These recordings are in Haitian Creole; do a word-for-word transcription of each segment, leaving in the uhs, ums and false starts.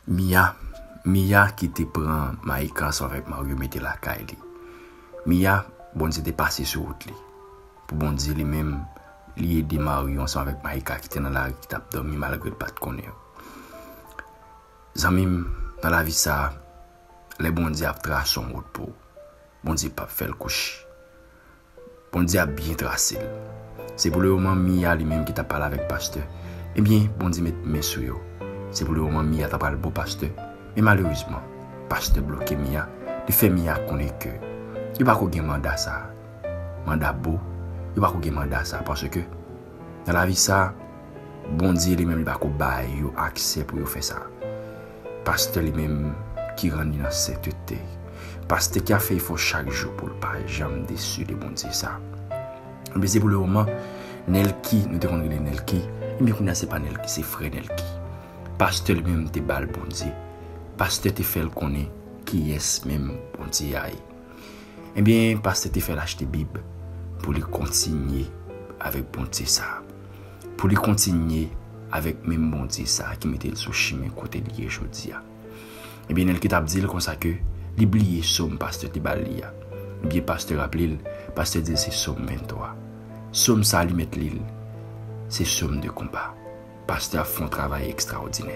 Mia, Mia ki te pran Maïka ansanm avèk Mario mete lakay li. Mia, Bondye te pase sou wout li. Pou Bondye li menm, li ede Mario ansanm avèk Maïka ki te nan lari ki t ap dòmi malgre l pa t konnen yo. Zanmi m, nan lavi sa a, lè Bondye ap trase yon wout pou ou, Bondye p ap fè l kouche. Bondye ap byen trase l. Se pou le moman Mia li menm ki t ap pale avèk pastè. Ebyen, Bondye met men sou yo. Se pou le moman Mia ta pral bo pastè. Men malerezman, pastè bloke Mia. Li fè Mia konnen ke yo pa ko gen manda sa. Manda bo, yo pa ko gen manda sa. Paske nan lavi sa, Bondye li menm li pa ko bay yo aksè pou yo fè sa. Pastè li menm ki rann li nan sentete. Pastè ki ap fè efò chak jou pou l pa janm desi de Bondye sa. Ebyen, se pou le moman, Nelky, nou te konn rele Nelky, ebyen, kounye a se pa Nelky, se frè Nelky. Pastè li menm te ba l Bondye. Pastè te fè l konnen kiyès menm Bondye a ye. Ebyen, pastè te fè l achte Bib pou li kontinye avèk Bondye sa. Pou li kontinye avèk menm Bondye sa ki mete l sou chimen kote l ye jodi a. Ebyen, Nelky t ap di l konsa ke li bliye sòm pastè te ba l li a. Ebyen, pastè raple l, pastè di l se sòm venntwa. Sòm sa li mèt li l, se sòm de konba. Pastè ap fè yon travay ekstraòdinè.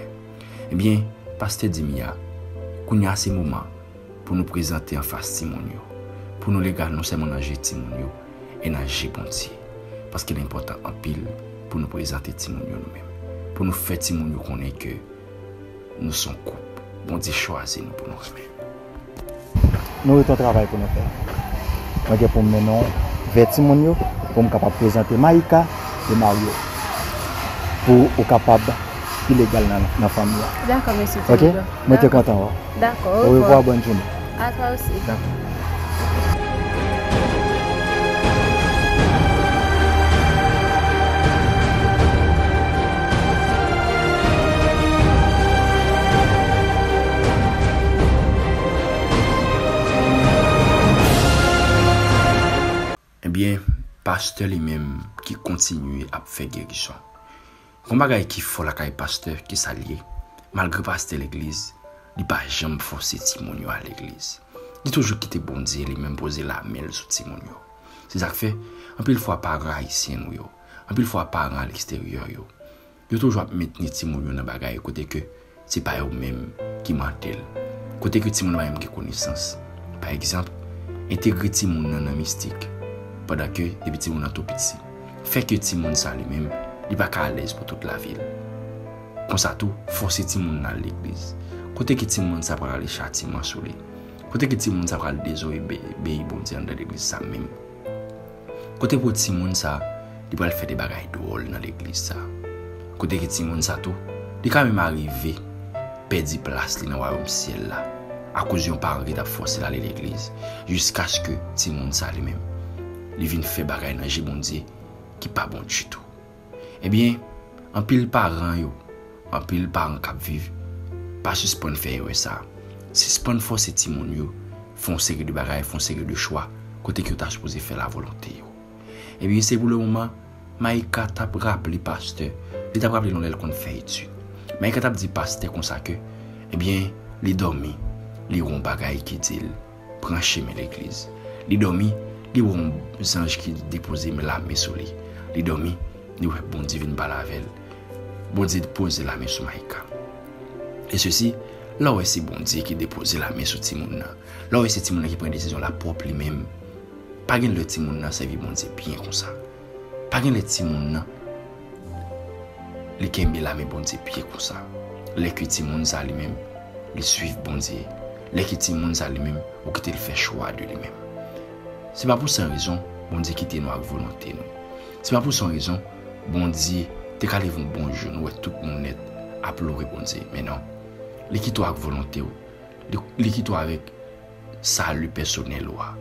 Ebyen, pastè di Mia, kounye a se moman pou nou prezante anfas timoun yo, pou nou legal non sèlman nan je timoun yo, e nan je Bondye. Paske l enpòtan anpil pou nou prezante timoun yo nou menm, pou nou fè timoun yo konnen ke nou se yon koup Bondye chwazi nou pou nou renmen. Nou ret yon travay pou nou fè. Mwen gen pou m mennen w vè timoun yo, pou m kapab prezante Maïka e Mario, pou ou kapab pi legal nan, nan fanmi an. Dakò, mesye Theodore. Ok? Mwen te kontan wè w. Dakò, orevwa, bòn jounen. A toi aussi. Dakò. Ebyen, pastè li menm ki kontinye ap fè gerizon. Gon bagay ki fò lakay pastè, ki sa l ye? Malgre pastè legliz, li pa janm fòse timoun yo al legliz. Li toujou kite Bondye li menm poze lamen l sou timoun yo. Se sa k fè, anpil fwa paran ayisyen nou yo, anpil fwa paran alegsteryè yo, yo toujou ap mentni timoun yo nan bagay kote ke se pa yo menm ki mande l. Kote ke timoun nan pa menm gen konesans. Pa egzanp, entegre timoun nan nan mistik, pandan ke depi timoun nan tou piti. Fè ke timoun sa li menm, li pa ka alèz pou tout lavi l. Konsa tou, fòse timoun nan al legliz. Kote ke timoun sa pral ale chatiman sou li. Kote ke timoun sa pral dezobeyi Bondye anndan legliz sa menm. Kote pou timoun sa, li pral fè de bagay dwòl nan legliz sa. Kote ke timoun sa tou, li ka menm arive pèdi plas li nan wayòm syèl la, akoz yon paran ki t ap fòse l ale legliz, jiskaske timoun sa li menm, li vin fè bagay nan je Bondye ki pa bon ditou. Ebyen, anpil paran yo, anpil paran k ap viv, pa sispann fè erè sa. Sispann fòse timoun yo fè yon seri de bagay, fè yon seri de chwa, kote ke yo ta sipoze fè lavolonte yo. Ebyen, se pou le moman, Maïka t ap raple pastè, li t ap raple nou lè l konn fè etid. Maïka t ap di pastè konsa ke, ebyen, li dòmi, li wè yon bagay ki di l, pran chemen legliz. Li dòmi, li wè yon zanj ki depoze lamen sou li. Li dòmi, li wè Bondye vin pale avè l. Bondye poze lamen sou Maïka. E sesi, lè w wè se Bondye ki depoze lamen sou timoun nan, lè w wè se timoun nan ki pran desizyon l ap pwòp li menm, pa gen lè timoun nan sèvi Bondye byen konsa. Pa gen lè timoun nan, li kenbe lamen Bondye byen konsa. Lè ke timoun sa li menm, li swiv Bondye. Lè ke timoun sa li menm, ou kite l fè chwa de li menm. Se pa pou san rezon, Bondye kite nou ak volonte nou. Se pa pou san rezon, Bondye te ka leve yon bon jou, nou wè tout moun nèt ap loure Bondye. Men non, li kite w ak volonte w. Li, li kite w avèk sali pèsonèl ou a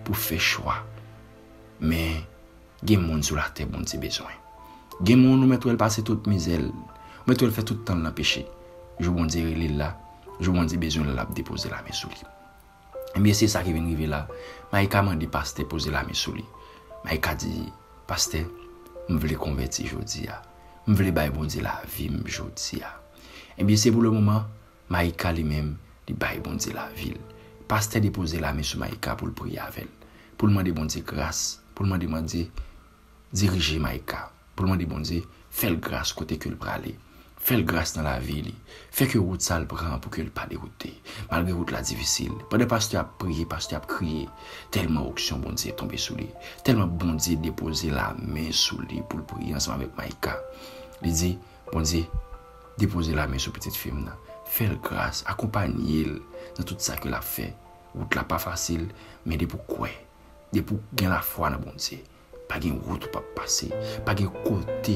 pou fè chwa. Men, gen moun sou latè Bondye bezwen. Gen moun ou mèt wè l pase tout mizè l, ou mèt wè l fè tout tan l nan peche. Jou Bondye rele l la, jou Bondye bezwen l la, l ap depoze lamen sou li. Ebyen, se sa ki vin rive la. Maïka mande pastè poze lamen sou li. Maïka di, pastè, m vle konvèti jodi a. M vle bay Bondye lavi m jodi a. Ebyen, se pou le moman, Maïka li menm, li bay Bondye lavi l. Pastè depoze lamen sou Maïka pou l priye avè l, pou l mande Bondye gras, pou l mande Bondye dirije Maïka, pou l mande Bondye fè l gras kote ke l prale. Fè l gras nan lavi li. Fè ke wout sa l pran pou ke l pa dewoute. Malgre wout la difisil. Pandan pastè ap priye, pastè ap kriye. Tèlman onksyon Bondye tonbe sou li. Tèlman Bondye depoze lamen sou li pou l priye ansanm avèk Maïka. Li di, Bondye, depoze lamen sou pitit fi m nan. Fè l gras, akonpaye l nan tout sa ke l ap fè. Wout la pa fasil, men depi w kwè, depi w gen lafwa nan Bondye, pa gen wout ou p ap pase, pa gen kote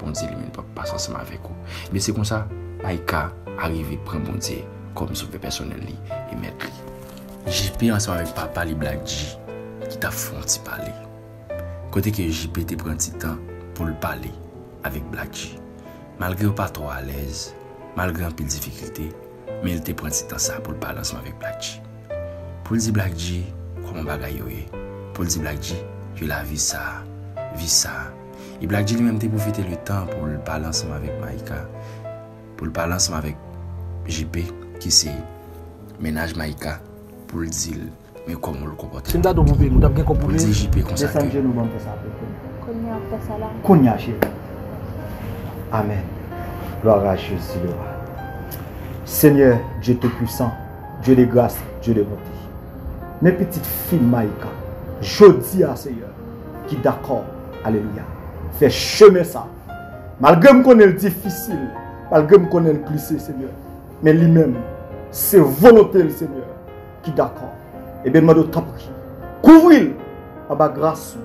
Bondye li menm p ap pase ansanm avèk ou. Men se konsa, Maïka arive pran Bondye kòm sovè pèsonèl li e mèt li. J P ansanm avèk papa li Black G ki t ap fè yon ti pale. Kote ke J P te pran ti tan pou l pale avèk Black G. Malgre yo pa twò alèz, malgre anpil difikilte, men l te pran ti tan sa pou l pale ansanm avèk Black G. Pou l di Black G kòman bagay yo ye. Pou l di Black G ke lavi sa, vi sa. E Black G li menm te pwofite letan pou l pale ansanm avèk Maïka, pou l pale ansanm avèk J P, ki se mennaj Maïka, pou l di l men kòman l konpòte l. Si m ta di w pou peye m, ou t ap gen kòb pou peye m? Desann jenou ban m fè sa pou ou. Kounye a w ap fè sa la. Kounye a, cheri. Amèn. Gloire à Jésus le roi. Seigneur, Dieu Tout-Puissant, Dieu de grâce, Dieu de bonté. Men pitit fi m Maïka, jodi a, Seyè, ki dakò, alelouya, fè chemen sa. Malgre m konnen l difisil, malgre m konnen l plise, Seyè, men li menm, se volonte l, Seyè, ki dakò. Ebyen, m mande w, tanpri, kouvri l anba gras ou.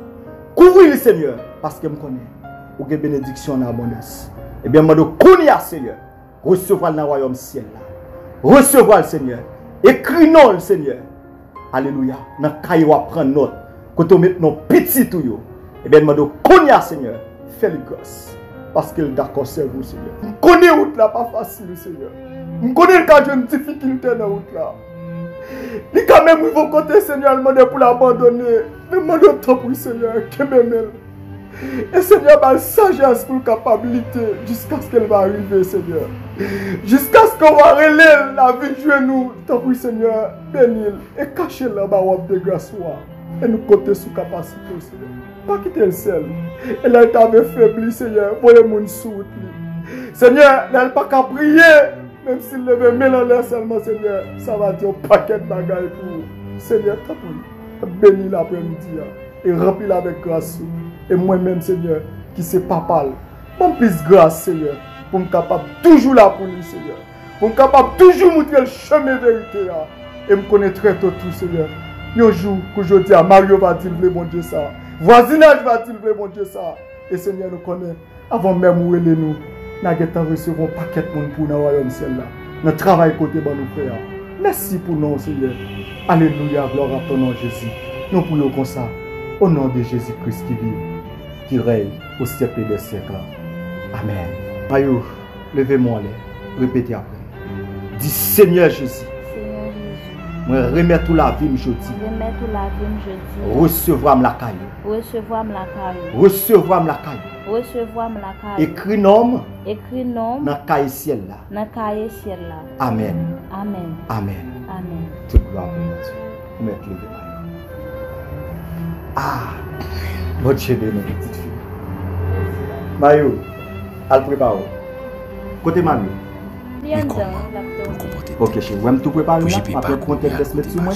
Kouvri l, Seyè, paske m konnen ou gen benediksyon an abondans. Ebyen, m mande w kounye a, Seyè, resevwa l nan wayòm syèl la. Resevwa l, Seyè. Ekri non l, Seyè. Alelouya. Nan kaye w ap pran nòt, kote w met non pitit ou yo. Ebyen, m mande w kounye a, Seyè, fè li gras. Paske l dakò sèvi w, Seyè. M konnen wout la pa fasil, Seyè. M konnen l ka jwenn difikilte nan wout la. Li ka menm rive yon kote, Seyè, l mande pou l abandone. Men m mande w, tanpri, Seyè, kenbe men l. E Seyè, ba l sajès pou l kapab lite jiskaske l va rive, Seyè. Jiskaske w va rele l, lavi jwenn ou, tanpri, Seyè, beni l e kache l anba wòb de gras ou a. E nou konte sou kapasite w, Seyè. Pa kite l sèl. E lè l ta vle febli, Seyè, voye moun sou wout li. Seyè, lè l pa ka priye, menm si l leve men l anlè sèlman, Seyè, sa va di yon pakèt bagay pou ou. Seyè, tanpri, beni l aprèmidi a e ranpli l avèk gras ou. E mwen menm, Seyè, ki se papa l, ban m plis gras, Seyè, pou m kapab toujou la pou li, Seyè. Pou m kapab toujou moutre l chemen verite a. E m konnen trè to tou, Seyè, yon jou kou jodi a, mari yo va di l vle Bondye sa. Vwazinaj va di l vle Bondye sa. E Seyè, nou konnen, avan menm ou rele nou, n a gentan resevwa yon pakèt moun pou w nan wayòm syèl la, nan travay ke w te ban nou fè a. Mèsi pou non w, Seyè. Alelouya, gloire à ton nom, Jésus. Nou priye w konsa, au nom de Jésus-Christ qui vit, qui règne au siècle des siècles. Amèn. Mayou, leve men w anlè, repete apre m. Di, Senyè Jezi, Senyè Jezi, mwen remèt ou lavi m jodi. Remèt ou lavi m jodi. Resevwa m lakay ou. Resevwa m lakay ou. Resevwa m lakay ou. Resevwa m lakay ou. Ekri non m. Ekri non m. Nan kaye syèl la. Nan kaye syèl la. Amèn. Amèn. Amèn. Amèn. Tout glwa pou Bondye. Ou mèt leve, Mayou. Ah! Bondye beni pitit fi. Mayou, al prepare w. Kote Mayou? Li anndan, l ap dòmi. Ok, cheri. Wè m tou prepare m la. M ap pran tèt dèsmet sou mwen.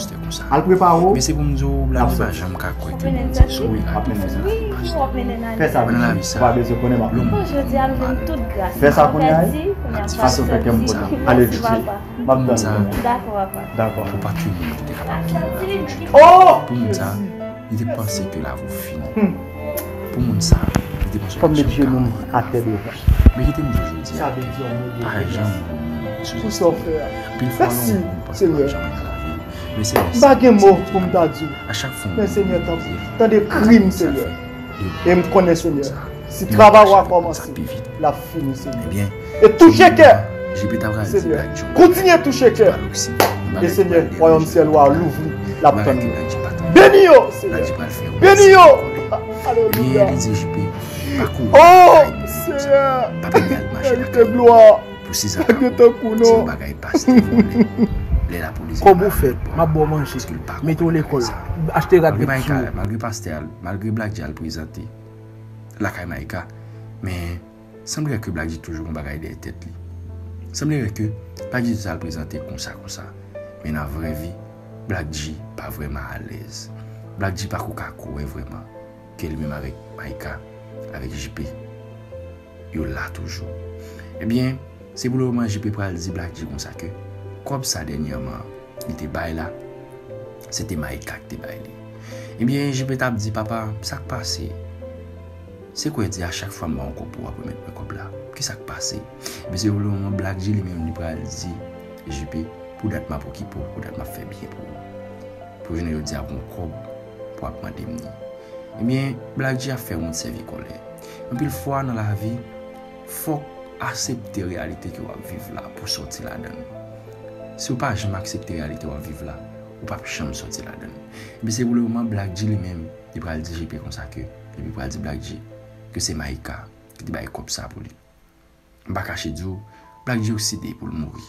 Al prepare w. Men se pou m di w, Black G pa janm ka kwè ke Bondye sou wi al pou fè sa. Fè sa, Black G. Ou pa bezwen konnen m ap vini. Fè sa kounye a. Fason fè kè m kontan. Ale, Jezi. M ap tann ou. Dakò, papa. Dakò. Pou pa ke moun ki te kapab vini la jodi. Oh! Pou moun sa, li te panse ke lavi w fini. Pou moun sa, li te panse ke aksyon ka antre nan lavi w. Men kite m di w jodi a ke pa janm gen moun sou zèt la. Anpil fwa, nou, nou panse pa janm antre nan lavi w. Men se lè sa, Senyè, a chak fwa, men Senyè, tande kri m, Senyè. E m konnen, Senyè, si travay ou a kòmanse, l ap fini, Senyè. E touche kè, Senyè. Kontinye touche kè. E, Senyè, wayòm syèl ou a louvri, l ap tann nou. Beni yo, Senyè. Beni yo. Alelouya. Oh, Senyè. Merite glwa. Pou Cesar Ramos, se yon bagay pastè vòlè. Lè lapolis vin ba l, m ap ba w manje, mete w lekòl, achte rad vèt sou ou. Malgre pastè al, malgre Black G al prezante lakay Maïka, men sanblè ke Black G toujou gon bagay dèyè tèt li. Sanblè ke Black G toujou al prezante konsa, konsa. Men nan vrè vi, Black G pa vrèman alèz. Black G pako ka kwè vrèman ke li menm avèk Maïka, avèk J P, yo la toujou. Ebyen, se pou le moman J P pral di Black G konsa ke kòb sa dènyèman li te bay la, se te Maïka ki te bay li. Ebyen, J P t ap di, "Papa, sa k pase? Se kwè di a chak fwa m ba w kòb pou w ap remèt mwen kòb la? Ki sa k pase?" Ebyen, se pou le moman Black G li menm li pral di J P, "Pou dat m ap okipe w, pou dat m ap fè byen pou ou. Pou jounen jodi a gon kòb pou w ap mande m ni." Ebyen, Black G ap fè moun sèvi kòlè. Anpil fwa nan lavi, fòk aksepte reyalite ke w ap viv la pou sòti ladan l. Si w pa janm aksepte reyalite w ap viv la, ou p ap janm sòti ladan l. Ebyen, se pou le moman Black G li menm, li pral di J P konsa ke, epi pral di Black G ke se Maïka ki te bay kòb sa pou li. M pa kache di w, Black G okside pou l mouri.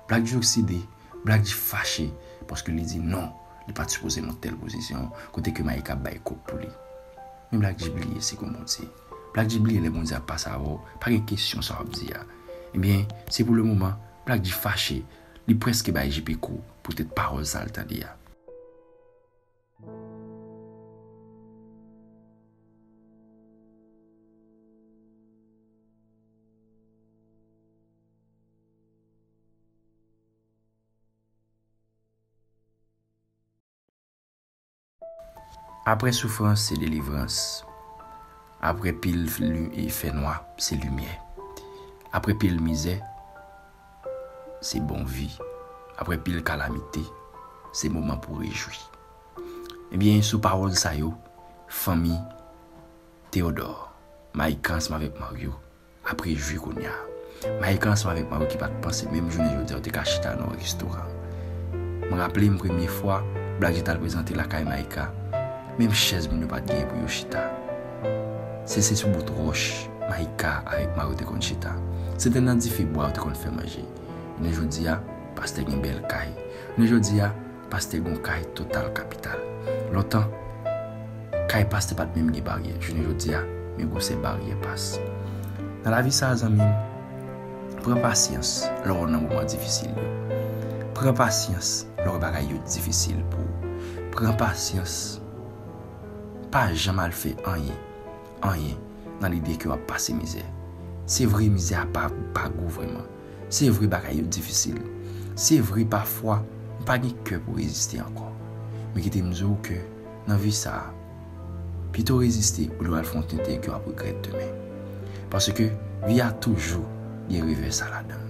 Black G okside, Black G fache, paske li di non, li pa t sipoze nan tèl pozisyon, kote ke Maïka ap bay kòb pou li. Men Black G bliye se gon Bondye. Black G bliye lè Bondye ap pase avè w, pa gen kesyon sa w ap di a. Ebyen, se pou le moman, Black G fache, li prèske bay J P kou, poutèt pawòl sa l tande a. Apre soufrans, se delivrans. Apre pil li-, e fènwa, se limyè. Apre pil mizè, se bon vi. Apre pil kalamite, se moman pou rejwi. Ebyen, sou pawòl sa yo, fanmi Théodore, Maïka ansanm avèk Mario, ap rejwi kounye a. Maïka ansanm avèk Mario ki pa t panse menm jounen jodi a yo te ka chita nan yon restoran. Mwen raple m premye fwa Black G t al prezante lakay Maïka, menm chèz moun yo pa t genyen pou yo chita. Se, se sou bout wòch Maïka avèk Mario te konn chita. Se te nan dife bwa yo te konn fè manje. Jounen jodi a, pastè gen bèl kay. Jounen jodi a, pastè gon kay total kapital. Lontan, kay pastè pa t menm gen baryè. Jounen jodi a, men gwosè baryè pas. Nan lavi sa a, zanmi m, pran pasyans lè w nan moman difisil yo. Pran pasyans lè w wè bagay yo difisil pou ou. Pran pasyans. Pa janm al fè anyen, anyen nan lide ke w ap pase mizè. Se vre, mizè a pa, pa gou vrèman. Se vre, bagay yo difisil. Se vre, pafwa, ou pa gen kè pou reziste ankò. Men kite m di w ke nan vi sa a, pito reziste olye w al fè yon tenten ke w ap regrèt demen. Paske vi a toujou gen revè sa ladan l.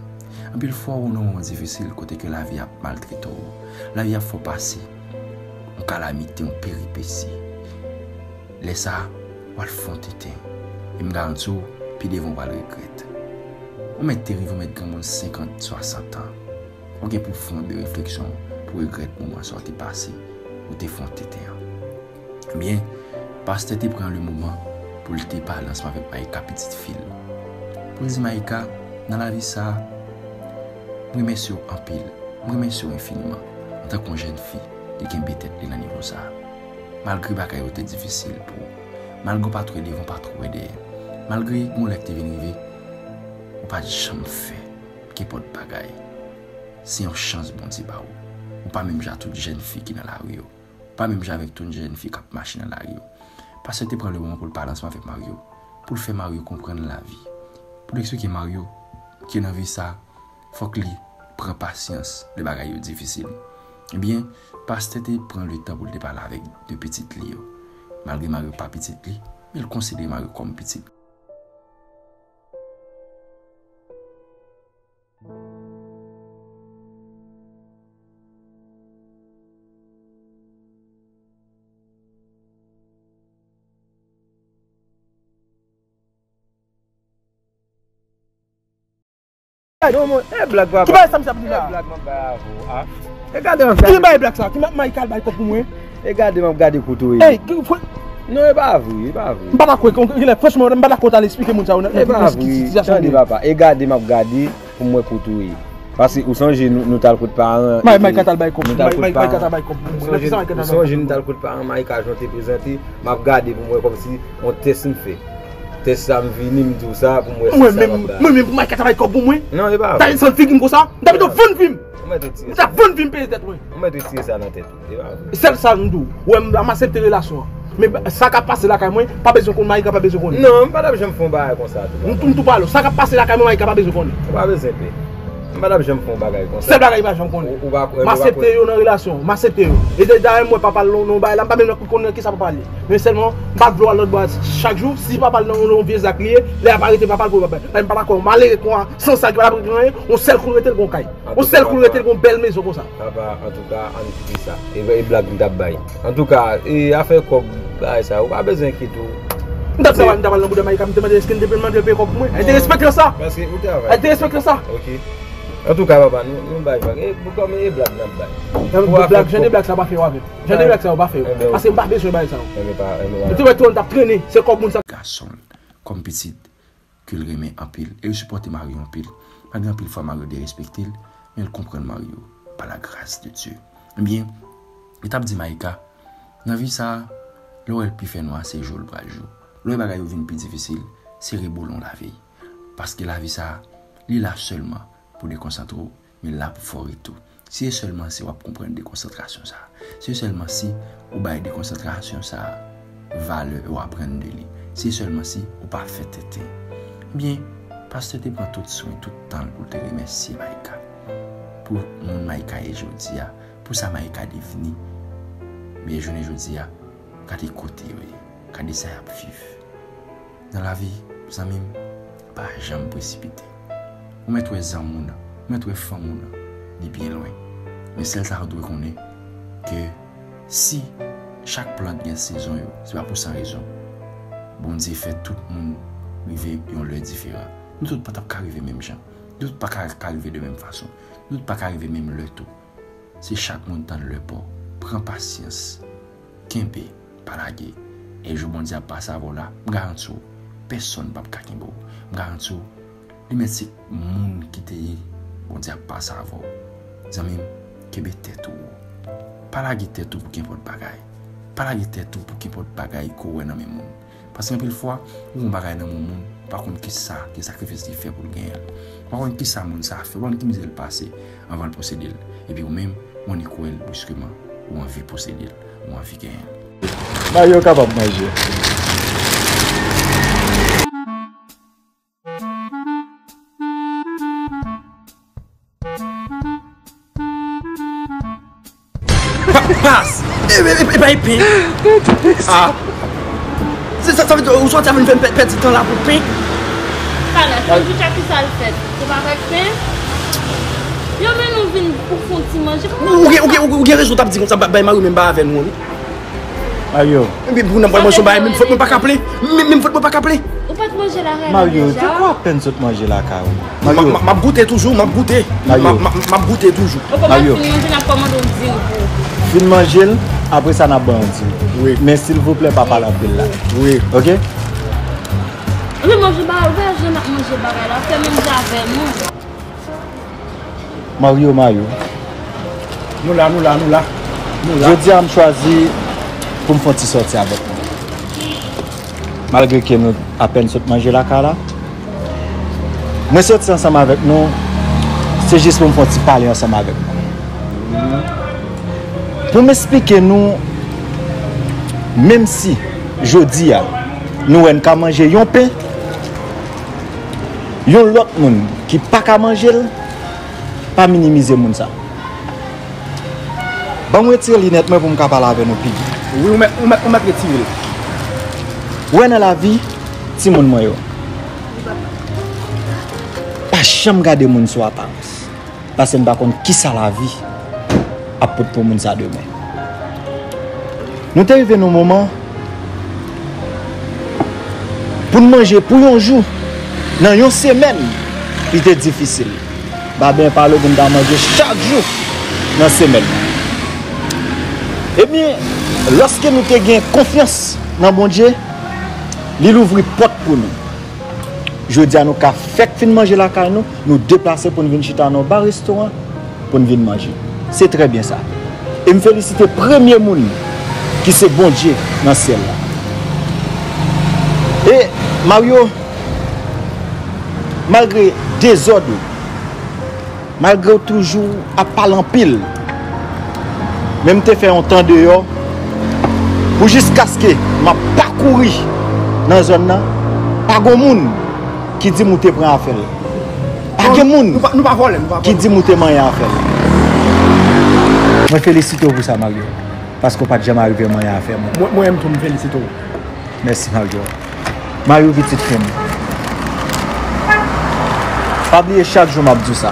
Anpil fwa, ou nan moman difisil kote ke lavi ap maltrete w, lavi ap fè w pase yon kalamite, yon peripesi. Lè sa a, w al fè yon tenten. E m garanti w, pi devan w pral regrèt. Ou mèt te rive, ou mèt granmoun senkant, swasant an. Ou gen pou fè yon de refleksyon pou regrèt moman sa w te pase, ou te fè yon tenten an. Ebyen, pastè te pran le moman pou l te pale ansanm avèk Maïka, pitit fi l. Pou l di Maïka, nan lavi sa a, m remèsye w anpil. M remèsye w enfiniman antanke yon jèn fi ki kenbe tèt li nan nivo sa a. Malgre bagay yo te difisil pou ou, malgre w pa t wè devan, w pa t wè dèyè, malgre gon lè k te vin rive, ou pa t janm fè kenpòt bagay. Se yon chans Bondye ba ou. Ou pa menm jan ak tout jèn fi ki nan lari yo. Ou pa menm jan avèk tout jèn fi k ap mache nan lari yo. Pastè te pran le moman pou l pale ansanm avèk Mario, pou l fè Mario konprann lavi, pou l eksplike Mario ke nan vi sa, fòk li pran pasyans lè bagay yo difisil. Ebyen, pastè te pran le tan pou l te pale avèk de pitit li yo. Malgre Mario pa pitit li, men l konsidere Mario kòm pitit. Non, mwen, e blag papa. Ki bagay sa misye ap di la? E blag mwen bay avè w, a. E gade mwen ap gade. Ki bagay blag sa? Ki ma-, Michael bay kòb pou mwen? E gade mwen ap gade kote w ye. Ey, ki fwe. Non, e pa vre, e pa vre. M pa dakò, franchman, m pa dakò w t al eksplike moun sa yo nan, nan sitiyasyon. Tande papa, e gade mwen ap gade. Pou m wè kote w ye. Paske ou sonje nou, nou t al kot paran. Maïka t al bay kòb. Maïka t al bay kòb pou mwen. Nan kisa Maïka t al bay kòb pou mwen? Ou sonje nou t al kot paran Maïka, jan w te prezante, m ap gade pou m wè kòmsi yon tès m fè. Tès sa m vini, m di w sa pou m wè si sa m ap bay. Mwen menm pou Maïka t al bay kòb pou mwen? Non, e pa vre. Sa vin santi figi m konsa? M ta pito vann vi m. Ou mèt retire sa. M ta vann vi m peye tèt mwen. Ou mèt retire sa nan tèt ou. E pa vre. Sèl sa m di w. Ou wè m, m aksepte relasyon an. Men sa k ap pase lakay mwen, pa bezwen konn, Maïka pa bezwen konnen. Non, m pa t ap janm fè yon bagay konsa tou. M tou, m tou pale w. Sa k ap pase lakay mwen, Maïka pa bezwen konnen. Ou pa bezwen pè. M pa t ap janm fè yon bagay konsa. Sèl bagay m pa janm konnen. Ou, ou pa kwè, m aksepte yo nan relasyon. M aksepte yo. E de, dayè m wè papa l nan, nan bagay la, m pa menm konn nan kisa papa l ye. Men sèlman, m pa vle w al lòt bò chak jou. Si papa l nan yon vye zak li ye, lè y ap arete papa l pou papa l. Men m pa dakò, malere konsa, san sa ki pa t ap regle anyen, yon sèl kou l rete l gon kay. Yon sèl kou l rete l gon bèl mezon konsa. Papa, antouka, ann kite sa. E, e blag m t ap bay. Antouka, e afè kòb, bagay sa, ou pa bezwen enkyete w. M t ap travay, m t ap al nan bouda Maïka, m te mande èske m te mande l peye kòb pou mwen. Li te respekte sa. Paske ou travay. Li te respekte sa. Ok. Antouka, papa, nou, nou bay blag. E, kòm e blag n ap bay. Jan de blag sa yo pa fè yo avè m. Jan de blag sa yo pa fè yo. Paske m pa bezwen bagay sa yo. Ou te wè tou, m t ap trennen. Se kòb moun sa. Gason l, kòm pitit, ke l renmen anpil e l sipòte Mario anpil. Malgre anpil fwa Mario derespekte l, men l konprann Mario, par la grâce de Dieu. Ebyen, li t ap di Maïka, nan vi sa a, lè w wè l pi fè nwa, se jou l pral jou. Lè w wè bagay yo vin pi difisil, se rebolon lavi. Paske lavi sa a, li la sèlman pou dekonsantre w, men l la pou fè w ri tou. Si e sèlman si w ap konprann dekonsantrasyon sa a, si e sèlman si ou bay dekonsantrasyon sa a valè e w aprann de li, si e sèlman si ou pa fè tenten. Ebyen, pastè te pran tout swen, tout tan l pou l te remèsye Maïka pou moun Maïka ye jodi a, pou sa Maïka devni. Men jounen jodi a, gade kote yo ye, gade sa y ap viv. Nan lavi, zanmi m, pa janm presipite. Ou mèt wè zanmi w nan, ou mèt wè fanmi w nan, li byen lwen. Men sèl sa ou dwe konnen, ke si chak plant gen sezon yo, se pa pou san rezon. Bondye fè tout moun rive yon lè diferan. Nou tout pa t ap ka rive menm jan. Nou tout pa ka, ka rive de menm fason. Nou tout pa ka rive menm lè tou. Se chak moun tann lè pa w. Pran pasyans. Kenbe, pa lage. E jou Bondye ap pase avè w la, m garanti w, pèsonn p ap ka kenbe w. M garanti w, li mèt se moun ki te ye, Bondye ap pase avè w. Zanmi m, kenbe tèt ou wo. Pa lage tèt ou pou kenpòt bagay. Pa lage tèt ou pou kenpòt bagay ke w wè nan men moun. Paske anpil fwa, ou wè yon bagay nan men yon moun, ou pa konn kisa, ki sakrifis li fè pou l genyen l. Ou pa konn kisa moun sa a fè, ou pa konn ki mizè l pase anvan l posede l. Epi ou menm, ou annik wè l briskeman, ou anvi posede l, ou anvi genyen l. Mayo kapab manje. Pas! E, e, e, e pa epen. Ah. Se sa, sa vle di, ou sòti avè n fè n pè-, pèdi tan la pou pen? Talè, se jou chak ki sa l fèt. Se pa avèk pen? Yo, men nou vin pou fon ti manje. Ou gen, ou gen, ou gen rezon, t ap di konsa, ba-, bay mari menm pa avè nou, wi. Mario. Epi pou nan pral manje yon bagay, menm fòt mwen pa ka plen. Menm, menm fòt mwen pa ka plen. Ou pa t manje lakay la deja? Mario, te kwa apèn sot manje lakay ou? Mario. M, m, m ap goute toujou, m ap goute. Mario. M, m, m ap goute toujou. Ou konprann? Mario. Fin manje, n ap kòmande yon diri pou ou. Fin manje l, apre sa n ap ban yon diri. Wi. Men silvouplè, pa pale anpil la. Wi. Ok? Ou vin manje bagay, ou pa janm ap manje bagay la, fè menm jan avè nou. Mario, Mario. Nou la, nou la, nou la. Nou la. Jodi a, m chwazi pou m fè yon ti sòti avèk nou. Malgre ke nou apèn sot manje lakay la, mwen sòti ansanm avèk nou, se jis pou m fè yon ti pale ansanm avèk nou. Pou m esplike nou, menm si jodi a, nou wè n ka manje yon pen, yon lòt moun ki pa ka manje l, pa minimize moun sa. Ban m retire linèt mwen pou m ka pale avè nou pi byen. Wi, ou mèt, ou mèt, ou mèt retire l. Ou wè nan lavi, timoun mwen yo, pa janm gade moun sou aparans. Paske n pa konn kisa lavi ap pote pou moun sa demen. Nou te rive nan moman pou n manje pou yon jou, nan yon semèn, li te difisil. Baben pale pou n ta manje chak jou nan semèn nan. Ebyen, lòske nou te gen konfyans nan Bondye, li louvri pòt pou nou. Jodi a nou ka fèk fin manje lakay nou, nou deplase pou n vin chita nan yon ba restoran pou n vin manje. Se trè byen sa. E m felisite premye moun ki se Bondye nan syèl la. E Mario, malgre dezòd ou, malgre w toujou ap pale anpil, men m te fè yon tan deyò pou jiskaske m ap pakouri nan zòn nan, pa gon moun ki di m ou te pran afè l. Pa gen moun ki di m ou te manyen afè l. Mwen felisite w pou sa, Mario, paske w pa t janm arive manyen afè mwen. Mwen, mwen menm tou, m felisite w. Mèsi, Mario. Mario, pitit fi m. Pa bliye chak jou m ap di w sa.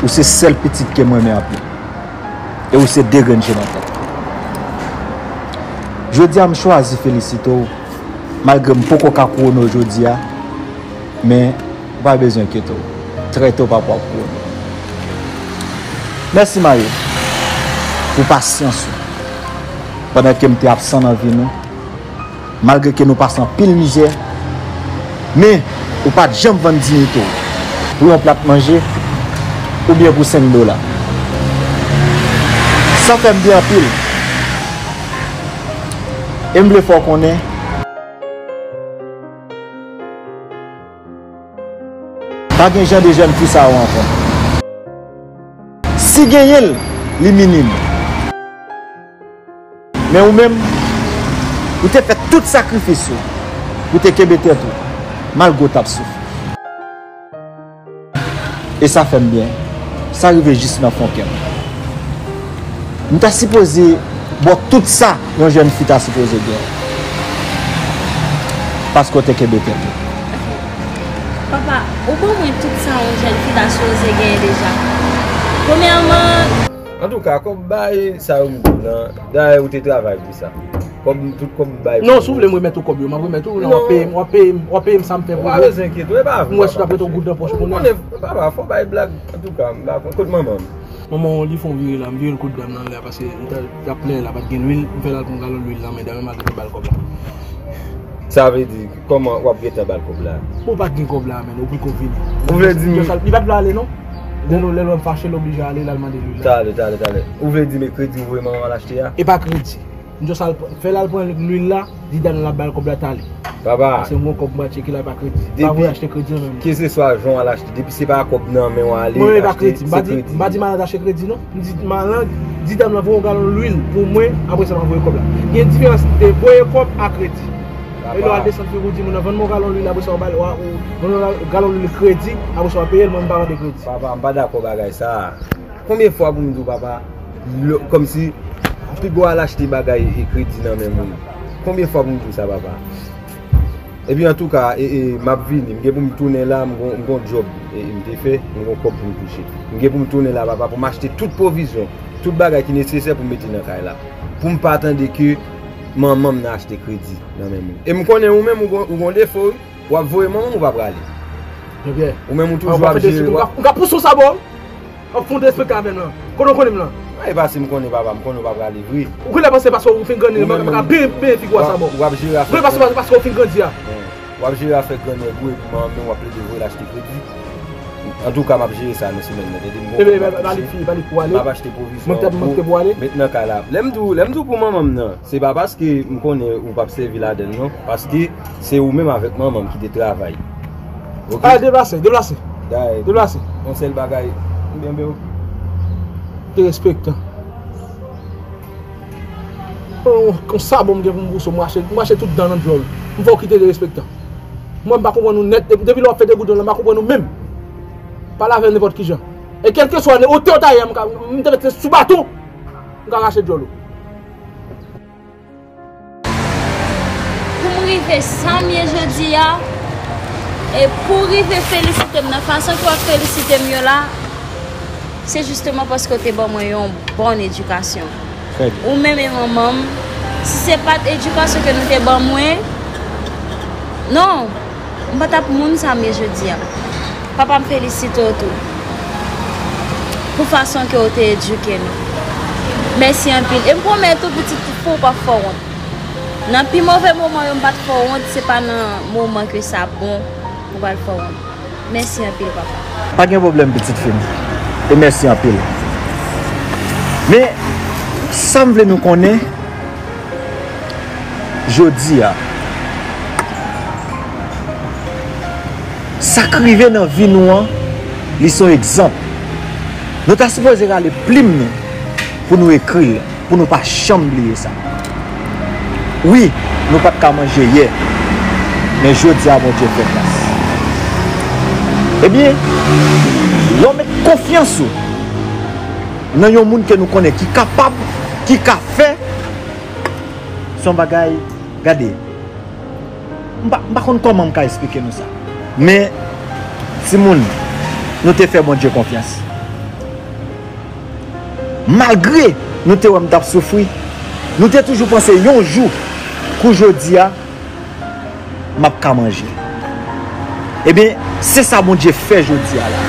Ou se sèl pitit ke m renmen anpil. E ou se de grenn je nan tèt. Jodi a, m chwazi felisite w, malgre m poko ka kouwone w jodi a, men ou pa bezwen enkyete w. Trè to, papa w ap kouwone w. Mèsi, Mario, pou pasyans ou pandan ke m te absan nan vi nou. Malgre ke nou pase anpil mizè, men ou pa t janm vann diyite w pou yon plat manje oubyen pou senk dola. Sa fè m byen anpil. E m vle fè w konnen, pa gen jan de jèn fi sa yo ankò. Si genyen l, li minim. Men ou menm, ou te fè tout sakrifis ou pou te kenbe tèt ou, malgre w t ap soufri. E sa fè m byen. Sa rive jis nan fon kè m. M ta sipoze ba w tout sa yon jèn fi ta sipoze gen. Paske w te kenbe tèt ou. Papa, ou ban mwen tout sa yon jèn fi ta sipoze genyen deja. Premyèman, Antouka, kòb bay, sa yo m di w lan. Dayè, ou te travay pou sa. Kòb, tout kòb m bay pou ou. Non, si w vle m remèt ou kòb yo, m ap remèt ou. Non, w ap peye m, w ap peye m, w ap peye m sa m fè pou ou. Ou pa bezwen enkyete w, e pa vre, papa. M wè si w t ap rete yon goud nan pòch ou konnen. Ou konnen, papa, fò w bay blag. Antouka, m pa konn. Kote manman m? Manman w, li fè yon vire la, m vire l kot dam nan la, paske li t ap plenyen la, pa t gen lwil, m fè l al pran galon lwil nan men dam nan, m al gentan ba l kòb la. Sa vle di, kòman w ap gentan ba l kòb la? Bon, pa t gen kòb la, men, ou poko vini. Ou vle di m... Li pa t vle ale, non. Lè nou, lè lòm fache, l oblije ale, l al mande lwil la. Talè, talè, talè. Ou vle di m e kredi ou voye manman w al achte a? E pa kredi. M just al pran, fè l al pran lwil la, di dam nan l ap ba l kòb la talè. Papa. Paske m gon kòb m pral tcheke la, e pa kredi. M pa voye achte kredi nan men moun. Keseswa jan w al achte, depi se pa kòb nan men w ale, achte, se kredi. Mwen, e pa kredi. M pa di, m pa di Malan achte kredi, non. M di Malan, di dam nan voye yon galon lwil pou mwen, apre sa m ap voye kòb la. Gen diferans de voye kòb a kredi. E lè w al desann figi w di moun nan, vann mwen yon galon lwil, apre sa w ba l, w a, ou, vann mwen yon galon lwil kredi, apre sa w ap peye l, mwen m pa vande kredi. Papa, m pa dakò bagay sa a. Konbyen fwa pou m di w, papa, lè, kòmsi, pi gwo al achte bagay e kredi nan men moun? Konbyen fwa pou m di w sa, papa? Epi antouka, e, e, m ap vini. M gen pou m tounen la, m gon, m gon djòb, e, e, m te fè, m gon kòb pou m touche. M gen pou m tounen la, papa, pou m achte tout pwovizyon, tout bagay ki nesesè pou m mete nan kay la. Pou m pa tande ke manman m nan achte kredi nan men moun. E m konnen ou menm, ou gon, ou gon defo, wi. W ap voye manman m, ou pa prale. Ebyen, ou menm, ou toujou ap jere. M ka, m ka pouse w sa ba w. W ap fè yon derespekte avè m lan. Kote w konnen m lan? Nan, e pa si m konnen, papa, m konnen w pa prale vre. Ou genlè panse paske w fin grandi, m ap ka benyen figi w a sa ba w. W ap jere afè. Ou genlè panse paske w fin grandi a. W ap jere afè grannèg ou epi manman w ap plede voye l achte kredi. Antouka, m ap jere sa nan semèn nan, tande? M gon... Ebyen, ba li fi, ba li pou ale. M ap achte pwovizyon pou w met nan kay la. Lè m di w, lè m di w pou manman m nan, se pa paske m konnen ou p ap sèvi ladan l, non. Paske se ou menm avèk manman m ki te travay. Oke? Ale, deplase, deplase. Deplase. Yon sèl bagay. Byen, byen, oke. Derespektan. Yon, yon sabò m gen pou m bouse w, m rache, m rache tout dan nan djòl ou. M fè w kite derespektan. Mwen, m pa konprann ou nèt. Depi, depi lè w ap fè degoudon la, m pa konprann ou menm. Pale avè m nenpòt ki jan. E kèlkeswa otè w ta ye a, m ka, m te mete sou baton, m ka rache djòl ou. Pou m rive sa m ye jodi a, e pou w rive felisite m nan fason ke w ap felisite m yo la, se jisteman paske w te ban mwen yon bòn edikasyon. Trè byen. Ou menm e manman m, si se pa t edikasyon ke nou te ban mwen, non, m pa t ap moun sa m ye jodi a. Papa, m felisite w tou pou fason ke w te edike nou. Mèsi anpil. E m pwomèt ou, pitit, pou w p ap fè w wont. Nan pi move moman yo, m pa t fè w wont, se pa nan moman ke sa bon. Ou pral fè wont. Mèsi anpil, papa. Pa gen pwoblèm, pitit fi m. E mèsi anpil. Men, sa m vle nou konnen, jodi a, sa k rive nan vi nou an, li se yon egzanp. Nou ta sipoze rale plim nou pou nou ekri l, pou nou pa janm bliye sa. Wi, nou pa t ka manje yè, men jodi a Bondye fè gras. Ebyen, lè w met konfyans ou nan yon moun ke nou konnen ki kapab, ki ka fè, se yon bagay, gade, m pa, m pa konn kòman m ka esplike nou sa. Men, timoun, nou te fè Bondye konfyans. Malgre nou te wè m t ap soufri, nou te toujou panse yon jou kou jodi a, m ap ka manje. Ebyen, se sa Bondye fè jodi a la.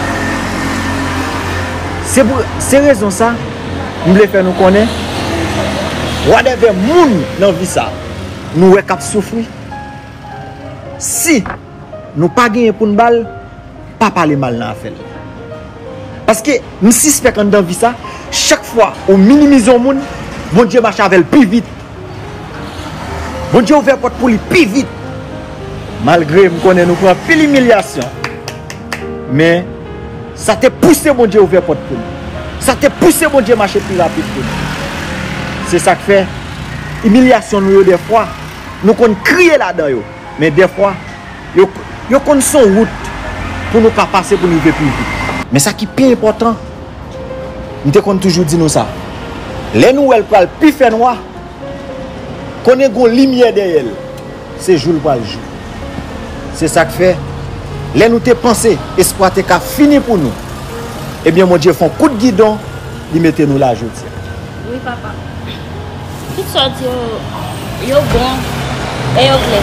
Se pou, se rezon sa, m vle fè nou konnen, whatever moun nan vi sa, nou wè k ap soufri, si nou pa genyen pou n ba l, pa pale mal nan afè l. Paske m sispèk anndan vi sa, chak fwa ou minimize yon moun, Bondye mache avè l pi vit. Bondye ouvè pòt pou li pi vit. Malgre m konnen nou pran anpil imilyasyon, men sa te pouse Bondye ouvè pòt pou nou. Sa te pouse Bondye mache pi rapid pou nou. Se sa k fè, imilyasyon nou yo dèfwa, nou konn kriye ladan yo. Men dèfwa, yo, yo konn se yon wout pou nou ka pase pou n rive pi vit. Men sa ki pi enpòtan, m te konn toujou di nou sa. Lè nou wè l pral pi fènwa, konnen gon limyè dèyè l, se jou l pral jou. Se sa k fè, lè nou te panse espwa te ka fini pou nou, ebyen, Bondye fè yon kout gidon, li mete nou la jodi a. Wi, papa. Tout sa w di yo, yo bon e yo klè.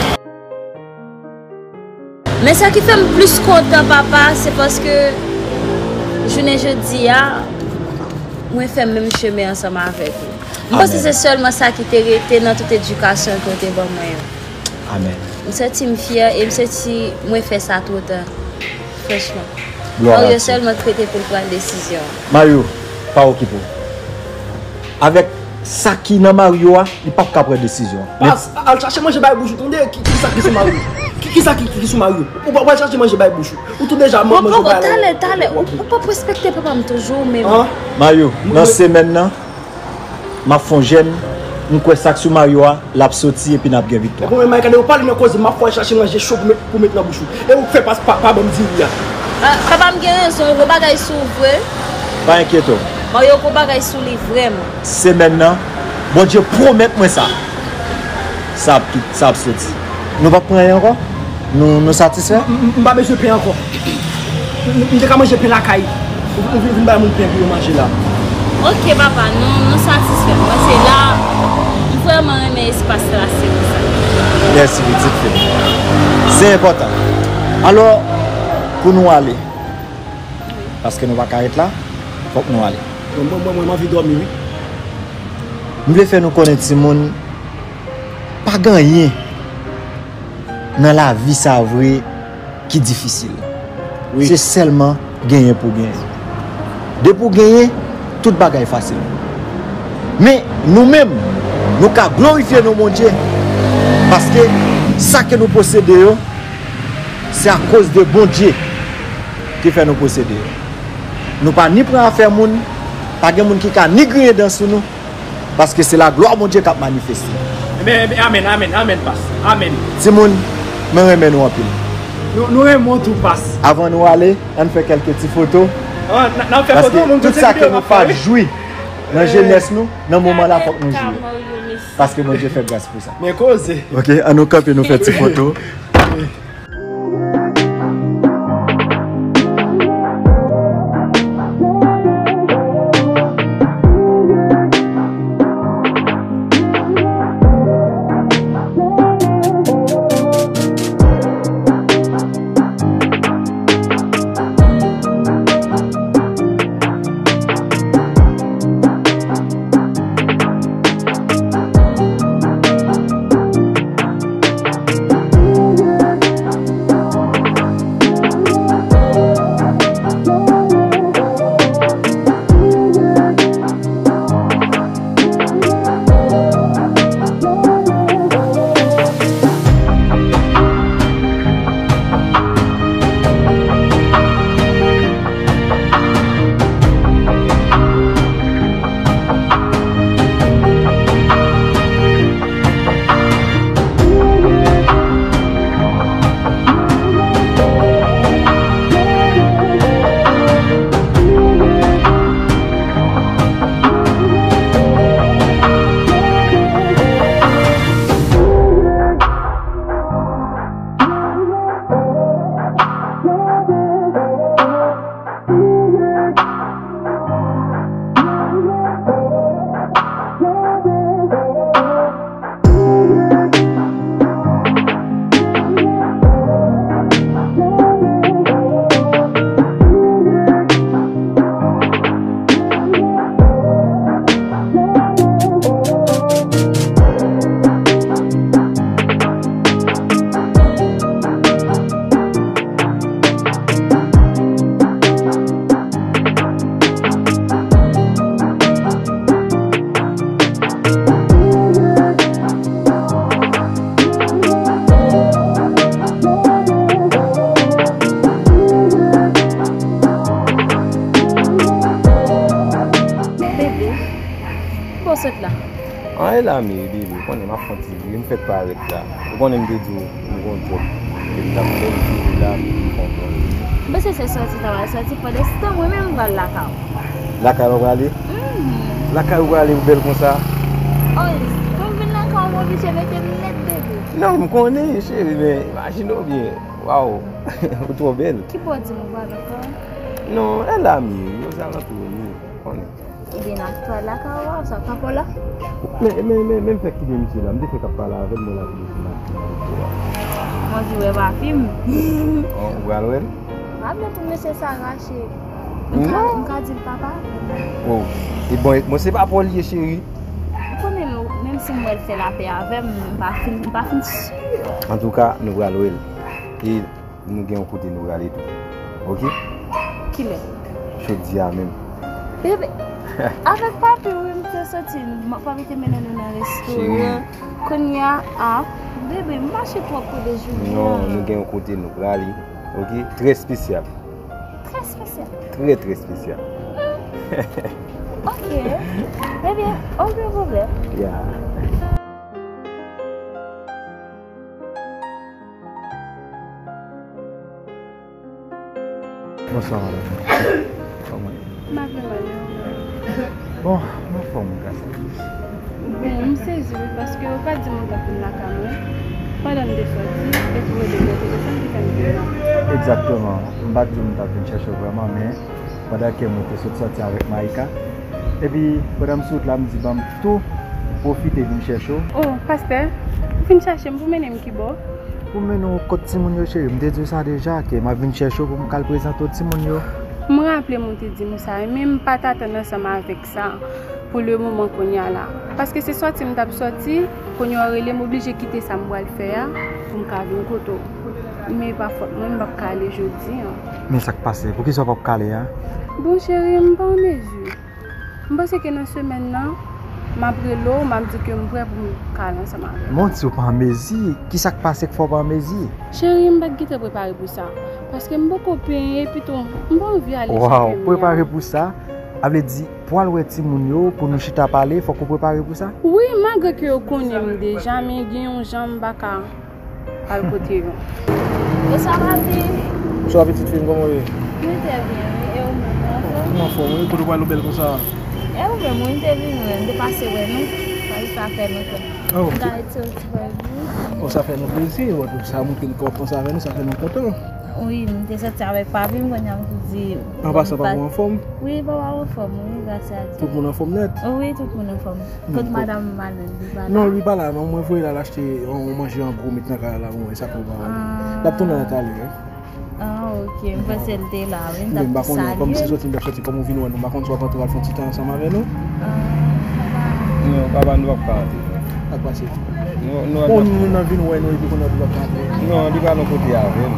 Men sa ki fè m plis kontan, papa, se paske jounen jodi a, mwen fè menm chemen ansanm avèk ou. M panse Amèn. Se sèlman sa ki te rete nan tout edikasyon ke w te ban mwen yo. Amèn. M santi m fyè e m santi mwen fè sa twò ta. Franchman. Glwa a Dye. Mario sèlman k rete pou l pran desizyon an. Mario, pa okipe w. Avèk sa ki nan Mario a, li p ap ka pran desizyon an. Men Pas, al chache manje bay bouch ou, tande? Ki, ki sa ki sou Mario? Ki, ki sa ki, ki sou Mario? Ou pa, ou pa chache manje bay bouch ou. Ou tou deja man-, manje bay la. Talè, talè, ou, ou p ap respekte papa m toujou, men. An? Mario, nan semèn nan, m ap fè yon jèn, m kwè sa k sou Mario a, l ap soti epi n ap gen viktwa. Ebyen, men gade, ou pale nan koze, m ap fè w al chache manje cho pou met, pou met nan bouch ou. E ou k fè pa, pa, pa ban m diri a. Ah, papa m gen rezon, gwo bagay sou ou vre. Pa enkyete w. Mario, gwo bagay sou li vrèman. Semèn nan, Bondye pwomèt mwen sa. Sa ap, sa ap soti. Nou p ap pran anyen ankò? Nou, nou satisfè? M, m, m pa bezwen pen ankò. M, m te ka manje pen lakay. Ou, ou vin, vin bay moun pen pou yo manje la. Ok, papa, nou, nou satisfè. Mwen, se la, m vrèman renmen espas la, se pou sa. Mèsi, pitit fi m. Se enpòtan. Alò, pou nou ale, paske nou pa ka ret la, fòk nou ale. Mwen, mwen, mwen, mwen anvi dòmi, wi. M vle fè nou konnen, timoun, pa gen anyen nan lavi sa vre ki difisil. Wi. Se sèlman genyen pou genyen. Depi w genyen, tout bagay fasil. Men, nou menm, nou ka glorifye non Bondye, paske sa ke nou posede yo, se akoz de Bondye ki fè nou posede yo. Nou pa ni pran afè moun, pa gen moun ki ka ni griyen dan sou nou, paske se laglwa Bondye k ap manifeste. Ebyen, ebyen, amèn, amèn, amèn, pas. Amèn. Timoun, mwen renmen nou anpil. Nou, nou renmen w tou, pas. Avan nou ale, ann fè kèlke ti foto. Ah, n a, n a fè foto, paske tout sa ke nou pa jwi nan jenès nou, nan moman la, fòk nou jwi. Paske Bondye fè gras pou sa. Men koze. Ok, ann nou kanpe, nou fè ti foto. Ki kote w sot la? An, e la m ye, bebe. Ou konnen m ap fè yon ti vi, m fèk parèt la. Ou konnen m te di w m gon djòb. E m t ap fè yon ti vi la, m fè yon bon vi. M panse se sòti sa w al sòti, pandansetan mwen menm m pral lakay ou. Lakay ou prale? Mhm. Lakay ou prale, ou bèl konsa? Oh, pou m vin lakay ou, m oblije mete m nèt, bebe. Non, m konnen, cheri, men imajine w byen. Waw, ou twò bèl. Ki bò w di m ou prale ankò? Non, e la m ye, ozalantou m ye, ou konnen. Ebyen, n a fè lakay ou a, sa pa pou la. Men, men, men, men m fèk kite misye la. M te fèk ap pale avè l, mwen la vin sou maten an. Mwen di wè papi m. Oh, ou pral wè l? Pa vle pou mesye sa rache. M ka, non. M ka di l papa. Oh, e bon, bon, se pa pou l ye, cheri. Ou konnen, menm si m wè l fè lapè avè m, m pa fin, m pa fin si. Antouka, nou pral wè l. E nou gen yon kote nou prale tou. Oke? Kilè? Jodi a menm. Bebe, avèk papi, wi, m te soti, m, papi te mennen nou nan restoran. Cheri. Kounye a, a, bebe, m mache twòp kote jodi a. Non, nou gen yon kote nou prale. Oke? Trè espesyal. Trè espesyal. Trè, trè espesyal. Oke. Ebyen, okenn pwoblèm. Ya. Bonswa, madanm. Kòman? M ap mal, e ou menm? Bon, m anfòm, gras a Dye. Bon, m sezi, wi, paske ou pa di m ou t ap vin lakay mwen pandan m te sòti, epi ou rele m nan telefòn ki fè m vin la. Egzakteman. M pa t di w m t ap vin chèche w vrèman, men pandan ke mwen te sot sòti avèk Maïka, epi pandan m sou wout la, m di, ban m tou pwofite vin chèche w. Oh, pastè, ou vin chèche m pou mennen m ki bò? Pou mennen w kot timoun yo, cheri. M te di w sa deja, ke m ap vin chèche w pou m ka al prezante w timoun yo. M raple m ou te di m sa, men m pa t atann ansanm avèk sa pou le moman kounye a la. Paske se sòti m t ap sòti, kounye a w rele m, oblije kite sa m pral fè a pou m ka vin kote w. Men e pa fòt mwen, m p ap ka ale jodi a. Men sa k pase? Poukisa w p ap ka ale a? Bon, cheri, m pa an mezi. M panse ke nan semèn nan, m ap rele w, m ap di ke m prè pou m ka al ansanm avè w. Men w di w pa an mezi. Kisa k pase k fè w pa an mezi? Cheri, m pa t gentan prepare pou sa. Paske m poko penyen, epi tou, m pa anvi ale cheve m nan. Waw, prepare pou sa? A vle di, pou al wè timoun yo, pou nou chita pale, fòk ou prepare pou sa? Wi, malgre ke yo konnen m deja, men gen yon jan m pa ka al kote yo. Bonswa, papi. Bonswa, pitit fi m, kòman w ye? Mwen trè byen, wi. E ou menm, ou anfòm? M anfòm, wi. Kote w prale bèl konsa? E ou menm, wi, m te vin wè, m te pase wè nou. Sa jis pa fè nou tan. Oh. M ka retire yon ti bagay pou ou. Oh, sa fè nou plezi, wè, sa montre nou ke w ap panse avè nou, sa fè nou kontan. Wi, m te sòti avèk papi m, kounye a m tou di. An pasan, papa w anfòm? Wi, papa m anfòm, wi, gras a Dye. Tout moun anfòm nèt? Wi, tout moun anfòm. Kot madanm m, madanm li pa la? Non, li pa la, non, mwen voye l al achte yon manje an gwo, met nan kay la pou mwen, sa fè l pa la. Ah. L ap tounen la talè, wi. Ah, ok, m panse l te la, wi, m t ap salye l. Men m pa konnen, kòm se sòti m t ap sòti, kòm ou vin wè nou, m pa konn si w ap antre al fè yon ti tan ansanm avè nou. Ah, papa. Non, papa, nou p ap ka antre. Sa k pase? Nou, nou... Bon, nou nan vin wè nou epi kounye a nou p ap ka antre. Non, li pral yon kote avè m.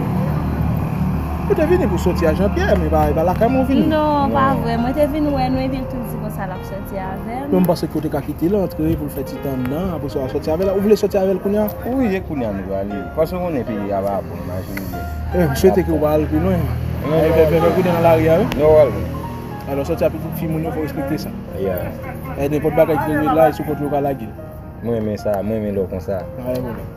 Ou te vini pou sòti a Jean Pierre, men e pa, e pa lakay mwen ou vini. Non, pa vre. Mwen te vin wè nou epi l tou di konsa l ap sòti avè m. Men m panse ke w te ka kite l antre pou l fè ti tan anndan, apre sa w a sòti avè l. Ou vle sòti avè l kounye a? Wi, e kounye a nou prale. Paske w konnen peyi a pa bon, imajine w byen. Eh, m swete ke w pa al pi lwen. Non, non, non. Fè, fè, fè pridan nan lari a, wi. Non, w al bon. Alò, sòti a pitit fi moun yo, fò w respekte sa. Yeah. E nenpòt bagay ki rive la, e sou kont yo ka lage l. Mwen renmen sa, mwen renmen lè w konsa. Pa gen pwoblèm.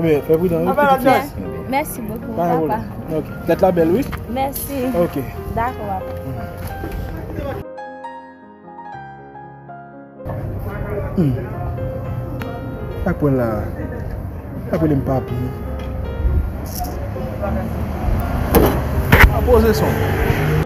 Ebyen, fè pridan, wi, pitit fi. Mèsi bokou, papa. Pa gen pwoblèm. Ok. Tèt la bèl, wi. Mèsi. Ok. Dakò, papa. Hmm. Sa k pran la? Sa k rele m papi? A poze son.